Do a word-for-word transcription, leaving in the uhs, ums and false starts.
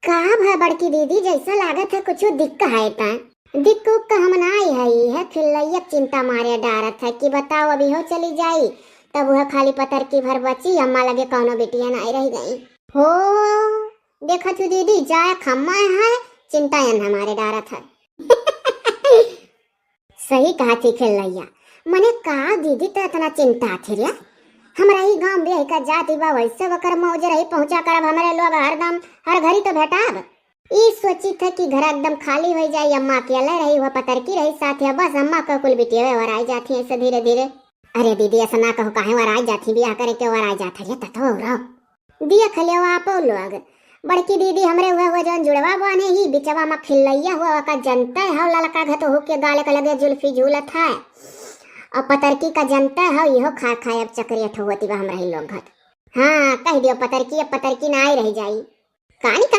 का भा बड़की दीदी, जैसा लागत है कुछ दिक्क है ता? दिक्क उक्क हम नाई है, ई है खिल्लैया चिंता मारे डारत है कि बताओ अभी हो चली जाई, तब वह खाली पतरकी भर बची, अम्मा लगे कौनो बिटिया नाई रह गई। हो, देखत हूँ दीदी, जाए खम्मा है, चिंता यन हमारे डारत है। सही कहा थी खिल्लैया, मने का दीदी त इतना चिंता थी रे? हमरा ही गांव ब्याह का जाति बा, वैसे वकर मौज रही, पहुंचा करब हमरे लोग हरदम, हर घड़ी तो भेटाब। ई सोची थे कि घर एकदम खाली हो जाई, अम्मा अकेले रही, वह पतरकी रही साथ है, बस अम्मा का कुल बिटिया वराई जाती है ऐसे धीरे धीरे। अरे दीदी, ऐसा ना कहो, काहे वराई जाती, ब्याह करे के वराई जात है, ये तो रहो। देख लियो आपो लोग, बड़की दीदी हमरे हुए हुए जौन जुड़वा बाने ही बिचवा में खिल्लैया हुआ, ओका जनते हो, ललका घत होके गाल के लगे जुल्फी झूलत है, और पतरकी का जनते हो, इहो खा खाए अब चक्रियत होती बा हमरा ही लोग घत। हाँ, कह दियो पतरकी, अब पतरकी ना आई रह जाई। कानी का